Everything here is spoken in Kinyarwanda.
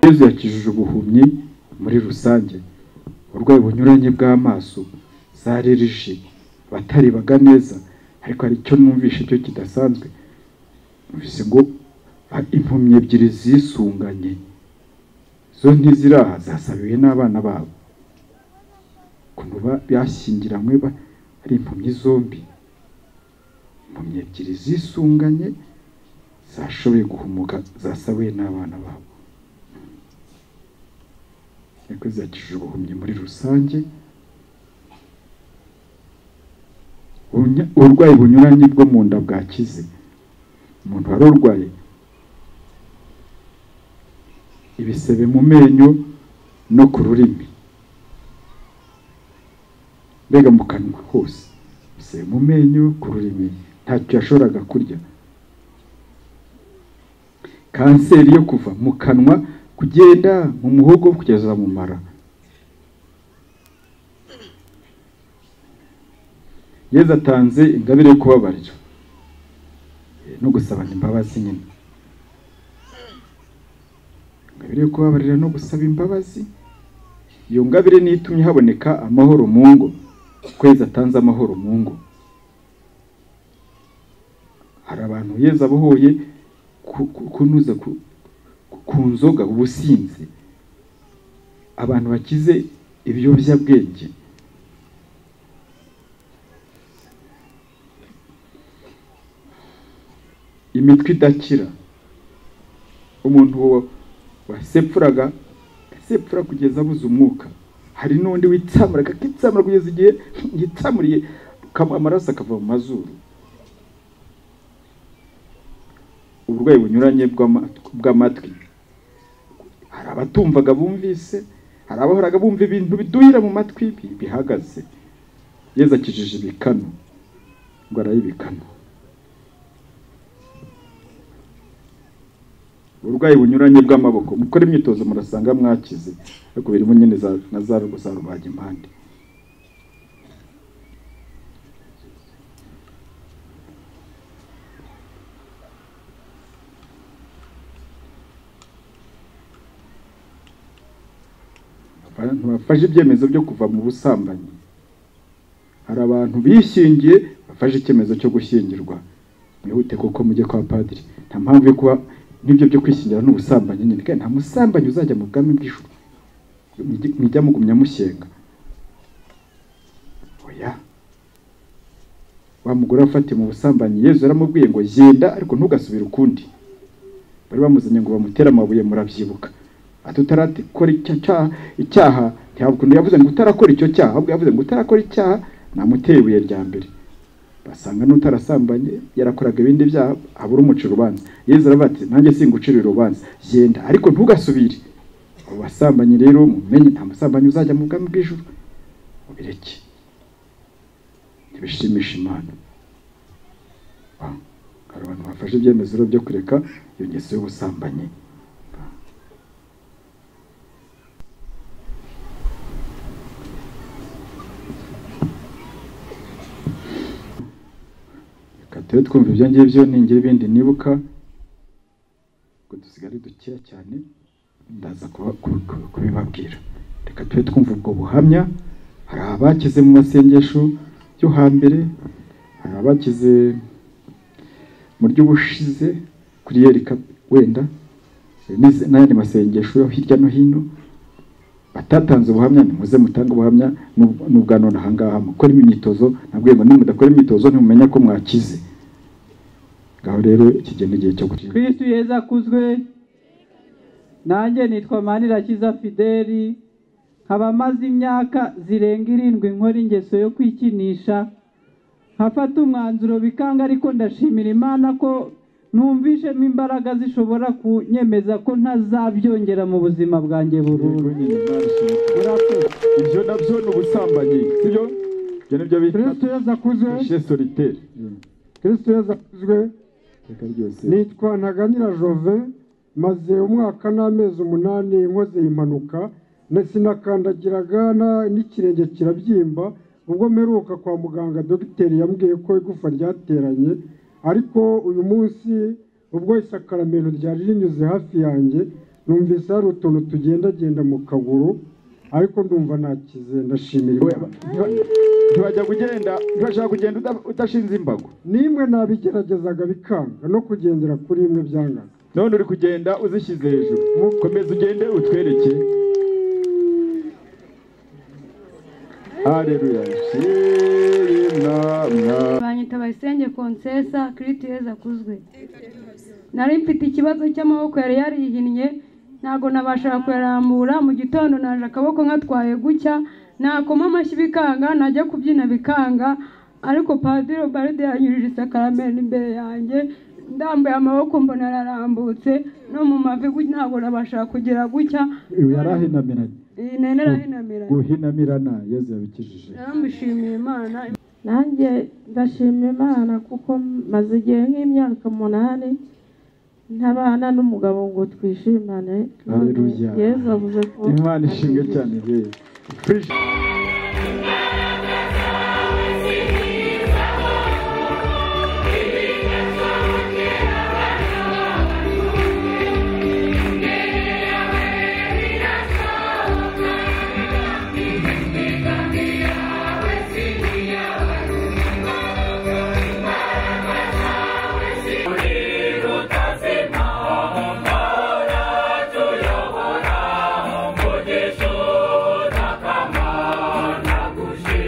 Yezu yakijije ubuhumyi muri rusange, uburwayi bunyuranye bw'amaso, zaririje, bataribaga neza, ariko hari icyo numvishe cyo kidasanzwe. Numvise ngo impumyi ebyiri zisunganye zo ntiziraha zasabiwe n'abana babo, ukuntu bashyingiranywe ari impumyi zombi. Impumyi ebyiri zisunganye zashoboye guhumuka, zasabiwe n'abana babo. Yakoze yakijije ubuhumyi muri rusange, uburwayi bunyuranye bwo mu nda bwakize. Umuntu wari urwaye ibisebe mu menyo no ku rurimi, mbega mu kanwa hose, ibisebe mu menyo ku rurimi, ntacyo yashoboraga kurya. Kanseri yo kuva mu kanwa kugenda mu muhogo kugeza mu mara. Yezu atanze ingabire yo kubabarira no gusabana imbabazi nyine. Ingabire yo kubabarira no gusaba imbabazi, iyo ngabire niyo itumye haboneka amahoro mu ngo. Kwezi atanze amahoro mu ngo. Hari abantu Yezu abohoye kunuza ku nzoga, ubusinzi, abantu bakize ibiyobyabwenge. Imitwe idakira, umuntu wasepfuraga asepfura kugeza abuze umwuka. Hari n'undi witsamuraga akitsamura kugeza igihe yitsamuriye amaraso akava mu mazuru. Uburwayi bunyuranye bw'amatwi, hari abatumvaga bumvise, hari abahoraga bumva ibintu biduhira mu matwi bihagaze. Yezu akijije ibikanu, indwara y'ibikanu. Uburwayi bunyuranye bw'amaboko, mukora imyitozo murasanga mwakize, ariko birimo nyine na za rubaga impande. Abantu bafashe ibyemezo byo kuva mu busambanyi, hari abantu bishingiye bafashe icyemezo cyo gushyingirwa. Mwihute kuko mujye kwa padiri, nta mpamvu yo kuba n'ibyo byo kwishingira n'ubusambanyi nyine, kandi nta musambanyi uzajya mu bwami bw'ijuru. Mujya mugumya mushyenga. Oya, wa mugore afatiye mu busambanyi, Yezu yaramubwiye ngo genda ariko ntugasubire ukundi. Bari bamuzanye ngo bamutere amabuye, murabyibuka. Ati utarakora icyaha, ntabwo yavuze ngo utarakora icyo cyaha, ahubwo yavuze ngo utarakora icyaha namuteye ibuye rya mbere. Basanga n'utarasambanye yarakoraga ibindi byaha, abura umuca urubanza. Yezu aravuga ati nanjye singucira urubanza, genda ariko ntugasubire. Abo basambanyi rero mumenye, nta musambanyi uzajya mu bwami bw'ijuru. Ubireke, ntibishimisha Imana. Hari abantu bafashe ibyemezo byo kureka iyo ngeso y'ubusambanyi. Reka tube twumva ibyo ngibyo, ningira ibindi nibuka ngo dusigare dukeya cyane ndaza kubibabwira. Reka tube twumva ubwo buhamya. Hari abakize mu masengesho yo hambere, hari abakize mu ry'ubushize kuri Yerika wenda n'ayandi masengesho yo hirya no hino batatanze ubuhamya. Nimuze mutange ubuhamya n'ubwa none aha ngaha, mukore imyitozo. Nabwiye ngo nimudakora imyitozo ntimumenya ko mwakize. Ngaho rero iki gihe n'igihe cyo gukira. Kristu Yezu akuzwe. Nanjye nitwa Manirakiza Fideli, nkaba maze imyaka zirenga 7 nkora ingeso yo kwikinisha, nkafata umwanzuro bikanga, ariko ndashimira Imana ko numvishemo imbaraga zishobora kunyemeza ko ntazabyongera mu buzima bwanjye burundu. Ibyo nabyo ni ubusambanyi, sibyo? Ibyo nibyo bita Kristo Yezu akuzwe. Péché solitaire. Kristo Yezu akuzwe. Nitwa Ntaganira Jovin, maze umwaka n'amezi 8 nkoze impanuka, sinakandagiraga n'ikirenge kirabyimba. Ubwo mperuka kwa muganga dogiteri yambwiye ko igufa ryateranye, ariko uyu munsi ubwo isakaramento ryari rinyuze hafi yanjye numvise hari utuntu tugendagenda mu kaguru, ariko ndumva nakize, ndashimira Imana. Ntibajya kugenda, ntibashaka kugenda udashinze imbago. Nimwe nabigeragezaga bikanga, no kugendera kuri imwe byangaga. None uri kugenda uzishyize hejuru. Komeza ugende utwereke. Haleluya. Banyita Bayisenge Konsesa. Kristo Yezu akuzwe. Nari mfite ikibazo cy'amaboko yari yarihinnye, ntago nabashaga kuyarambura. Mu gitondo naje akaboko nkatwaye gucya, nakoma amashyi bikanga, najya kubyina bikanga, ariko Padiri Ubalde yanyujije isakaramento imbere yanjye, ndambuye amaboko mbona ararambutse, no mu mavi ntabwo nabashaga kugera gucya. Yarahinamiranye. Narahinamiranye. Guhinamirana Yezu yabikijije. Naramushimiye Imana. Nanjye ndashima Imana kuko maze igihe nk'imyaka 8 ntabana n'umugabo ngo twishimane. Haleluya. Yezu avuze ko Imana ishimwe cyane.